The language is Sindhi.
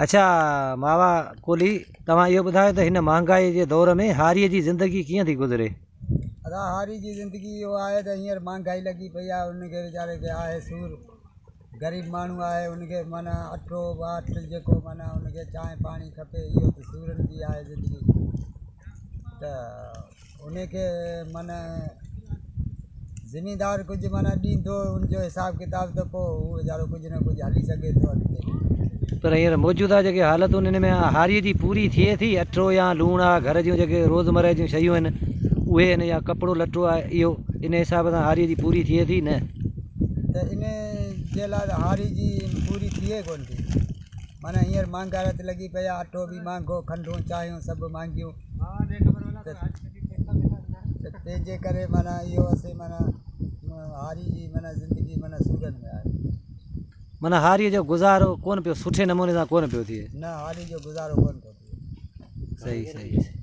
اڇا ماوا ڪولهي توهان اهو ٻڌايو ته هن مهانگائي جي دور ۾ هاريء جي زندگي ڪيئن ٿي گذري؟ ادا هاري جي زندگي اهو آهي ته هينئر مهانگائي لڳي پئي آهي ان کي ويچاري کي آهي سور غريب ماڻهو آهي ان کي معنيٰ اٽو واٽ جيڪو معنيٰ ان کي چانهه پاڻي کپي اهو ته سورن جي آهي زندگي ته ان کي معنيٰ زميندار ڪجهه معنيٰ ڏيندو ان جو حساب ڪتاب ته پوء هو ويچارو ڪجهه نه ڪجهه هلي سگهي ٿو اڳتي. پر هينئر موجوده جيڪي حالتون آهن ان ۾ هاريء جي پوري ٿئي ٿي اٽو يا لوڻ آهي گهر جون جيڪي روزمره جون شيون آهن اهي آهن يا ڪپڙو لٽو آهي اهو ان حساب سان هاريء جي پوري ٿئي ٿي نه. ته ان جي لاء ته هاري جي پوري ٿئي ڪونه ٿي معنيٰ هينئر مهانگارت لڳي پئي آهي اٽو به مهانگو کنڊون چانهيون سڀ مهانگيون ته تنهن جي ڪري معنيٰ اهو اسين معنيٰ هاري جي معنيٰ زندگي معنيٰ سورن ۾ آهي. معنيٰ هاريء جو گذارو ڪونه پيو سٺي نموني سان ڪونه پيو ٿئي. نه هاري جو گذارو ڪونه ٿو ٿئي. صحيح صحيح.